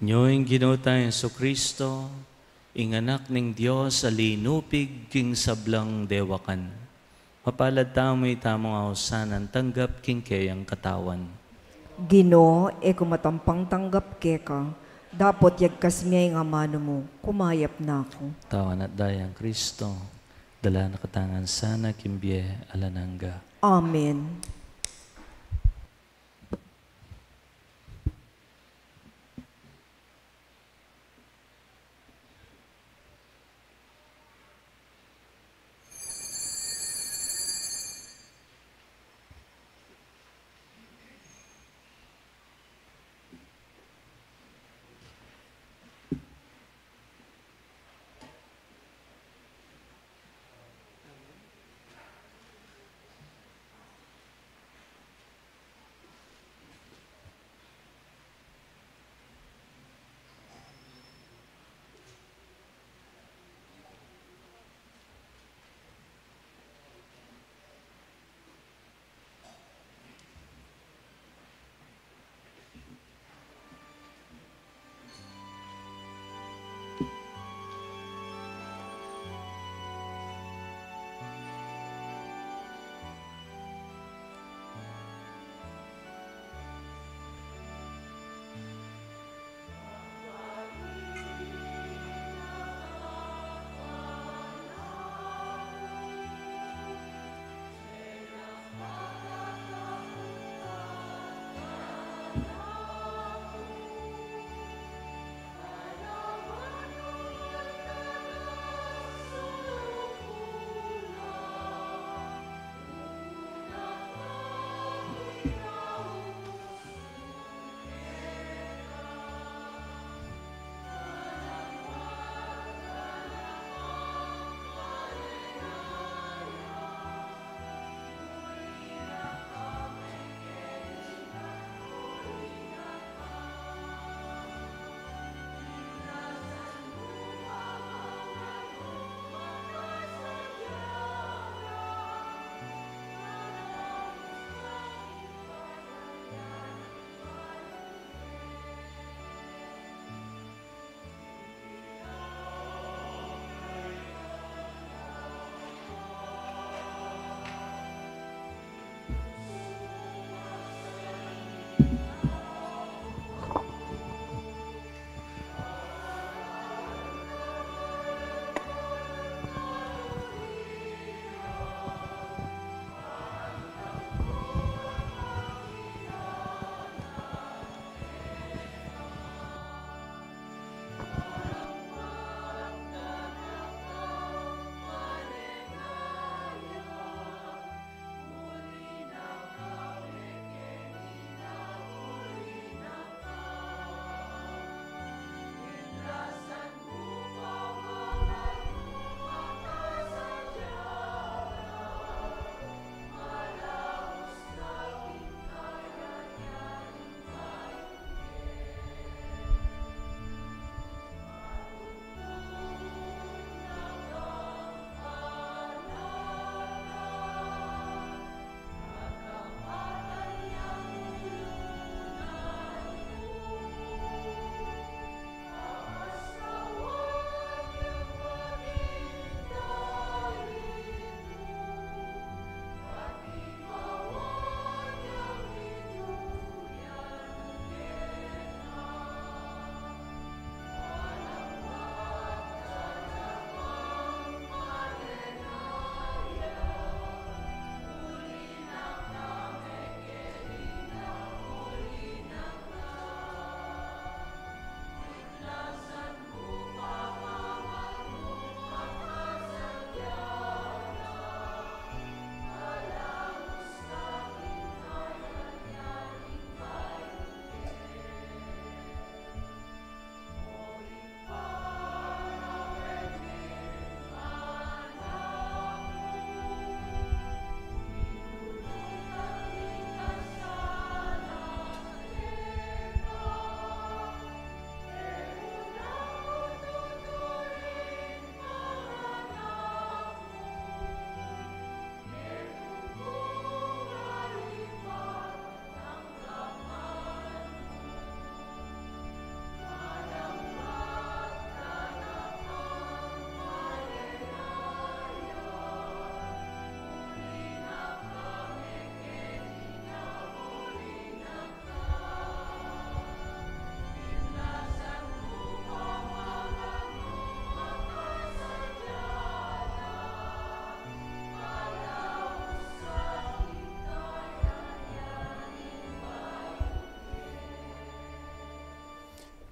Nyo ing Ginu tang Jesucristo, ing Anak ning Dios a linupig king sablang dewakan. Mapalad tamu ita mung ausan a tanggap king keyang katawan. Ginu, e ku matampang tanggap keka, dapot yagkas me ing amanu mu, kumayap na ku. Katawan at dayang Kristo, dala na katamu ngan sana king bie alang angga. Amen.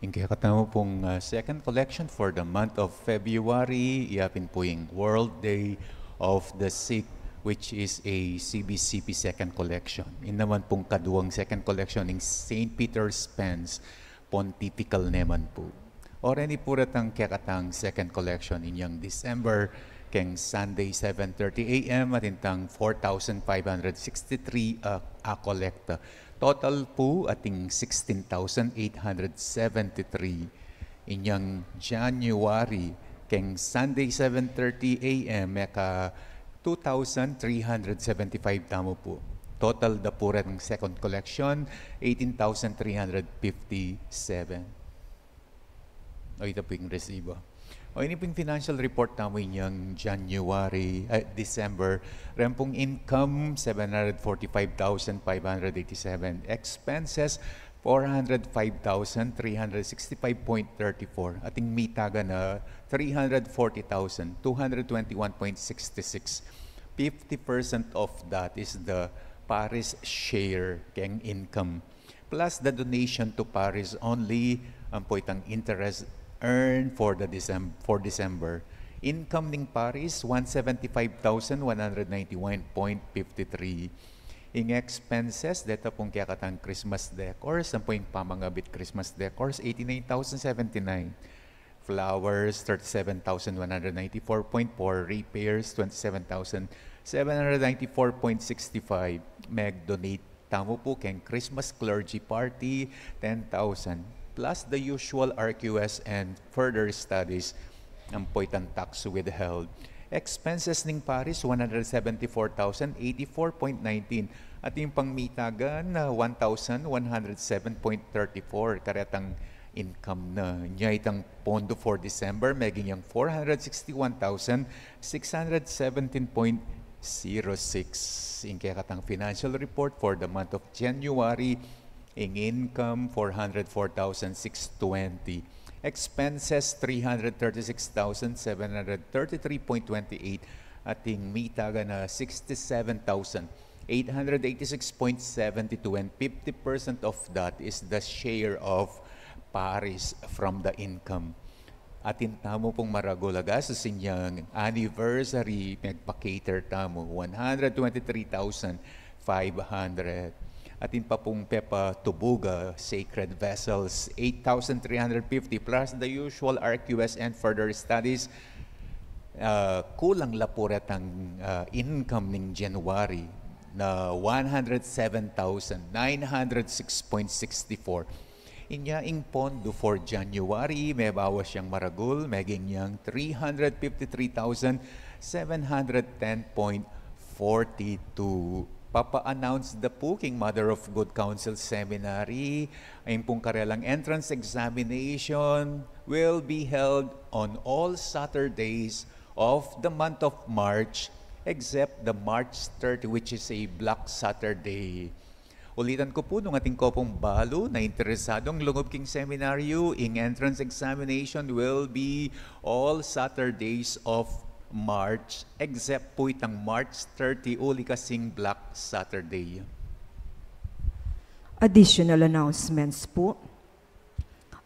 Ing kekatamu pung, ah, second collection for the month of February, iya pin pu ing World Day of the Sick, which is a C B C P second collection. Ini naman pung kaduang second collection ing Saint Peter's Pence, Pontifical naman pu. Oran ini pu retang kekatang second collection inyang December, keng Sunday seven thirty A M, atin tang four thousand five hundred sixty-three, ah, a kolekta. Total pu atin sixteen thousand eight hundred seventy-three. Inyang January, keng Sunday seven thirty A M, meka two thousand three hundred seventy-five tamu pu. Total da pu retang second collection, eighteen thousand three hundred fifty-seven. O, ita pu ing resibo. O, ini pu ing financial report tamu inyang January, eh, December. Rempung income, seven hundred forty-five thousand five hundred eighty-seven. Expenses, four hundred five thousand three hundred sixty-five point thirty-four. Atin mitagan na three hundred forty thousand two hundred twenty-one point sixty-six. Fifty percent of that is the parish share keng income. Plus the donation to parish only, ampo itang interest earned for the Decem-, for December. Income ning parish, one seventy-five thousand one hundred ninety-one point fifty-three. Ing expenses, deta pung kekatang Christmas decors, ampo ing pamangabit Christmas decors, eighty-nine thousand seventy-nine. Flowers, thirty-seven thousand one hundred ninety-four point four. Repairs, twenty-seven thousand seven hundred ninety-four point sixty-five. Mag-donate tamu pu keng Christmas clergy party, ten thousand. Plus the usual R Q S and further studies, ampo itang tax withheld. Expenses ning parish, one hundred seventy-four thousand eighty-four point nineteen. Atin pang mitagan na one thousand one hundred seven point thirty-four. Karetang income na. Inya itang pondo for December, meging yang four hundred sixty-one thousand six hundred seventeen point zero six. Ing kekatang financial report for the month of January, ing income, four hundred four thousand six twenty. Expenses, three hundred thirty-six thousand seven hundred thirty-three point twenty-eight. Atin mitagan na sixty-seven thousand eight hundred eighty-six point seventy-two, and fifty percent of that is the share of parish from the income. Atin tamu pung maragul a gastus inyang anniversary, megpa-cater tamu, one hundred twenty-three thousand five hundred. Atin pa pung pepatubug a sacred vessels, eight thousand three hundred fifty, plus the usual R Q S and further studies. Ah, kulang la pu retang, ah, income ning January na one hundred seven thousand nine hundred six point sixty-four. Inya ing pondo for January, mebawas yang maragul, meging yang three hundred fifty-three thousand seven hundred ten point forty-two. Papa-announce da pu king Mother of Good Counsel Seminary, ing pung karelang entrance examination will be held on all Saturdays of the month of March, except the March thirty, which is a Black Saturday. Ulitan ku pu, nung atin ko pung balu na interesadung lungub king seminaryu, ing entrance examination will be all Saturdays of March, except pu itang March thirty, uli kasing Black Saturday. Additional announcements pu.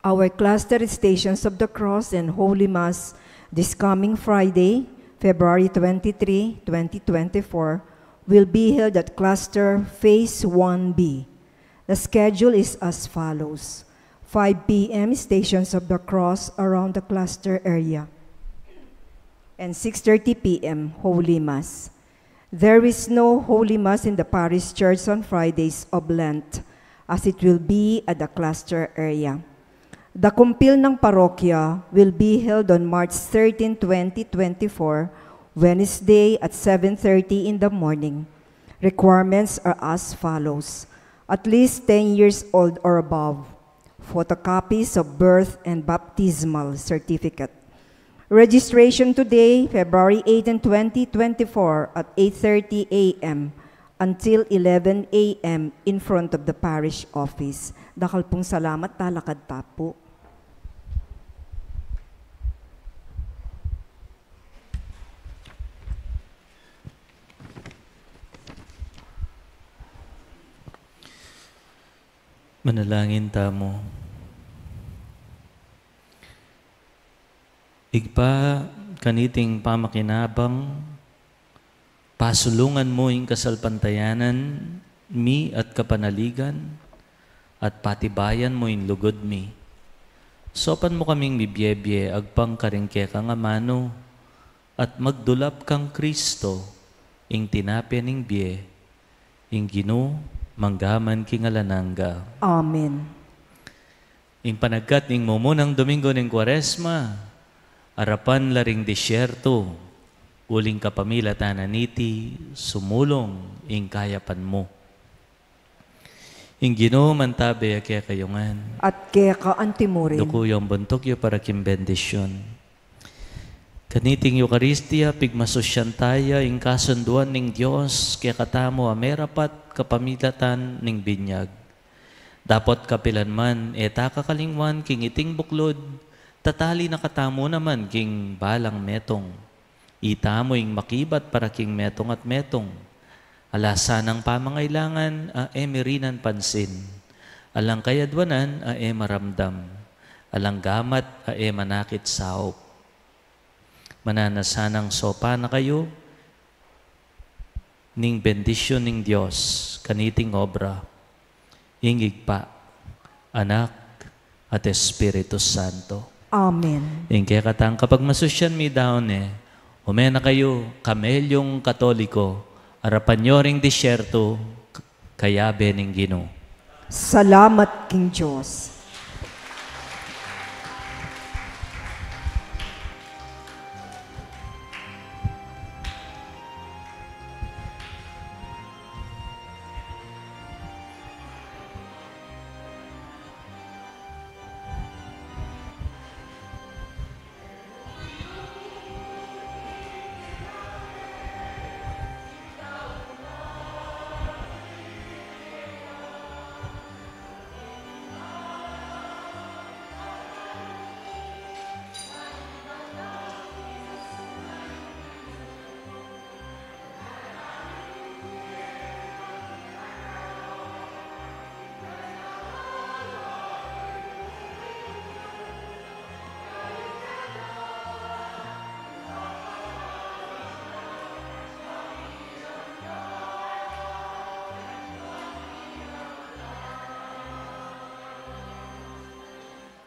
Our cluster Stations of the Cross and Holy Mass this coming Friday, February twenty-three, twenty twenty-four, will be held at Cluster Phase one B. The schedule is as follows. five p.m. Stations of the Cross around the cluster area, and six thirty p.m. Holy Mass. There is no Holy Mass in the parish church on Fridays of Lent, as it will be at the cluster area. The kumpil ng parokya will be held on March thirteen, twenty twenty-four, Wednesday, at seven thirty in the morning. Requirements are as follows. At least ten years old or above. Photocopies of birth and baptismal certificate. Registration today, February eighteen, twenty twenty-four, at eight thirty a.m. until eleven a.m. in front of the parish office. Dakal pung salamat, talakad ta pu. Manalangin tamu. Ibpa, kaniting pamakinabang, pasulungan mu ing kasalpantayanan mi at kapanaligan, at patibayan mu ing lugud mi. Saupan mu kaming mibie-bie agpang karing kekang amanu, at magdulap kang Kristo, ing tinape ning bie, ing Ginu, mangga man king alang angga. Amen. Ing panagkat ning mumunang Domingo ning Kuaresma, arapan la ring disyertu, uling kapamilatan na niti sumulung ing kayapan mu. Ing Ginu mantabe ya kekayu ngan. At keka antimurin. Duku yu ing buntuk yu para king bendisyun. Kaniting Eukaristia, pigmasusyan taya ing kasunduan ning Dios kekatamu a merapat kapamilatan ning binyag. Dapot kapilan man e ta kakalingwan king iting buklud, tatali na katamu naman king balang metung. Itamu ing makibat para king metung at metung. Ala sanang pamangailangan a e mirinan pansin. Alang kayadwanan a e maramdam. Alang gamat a e manakit saup. Mananu sanang saupan na kayu ning bendisyun ning Dios kaniting obra, ing Ibpa, Anak, at Espiritu Santo. Amen. Ing kekatang kapagmasusyan mi daun ne, ume na kayu, kamelyung Katoliko, arapan yu ring disyertu, k-, kayabe ning Ginu. Salamat king Dios.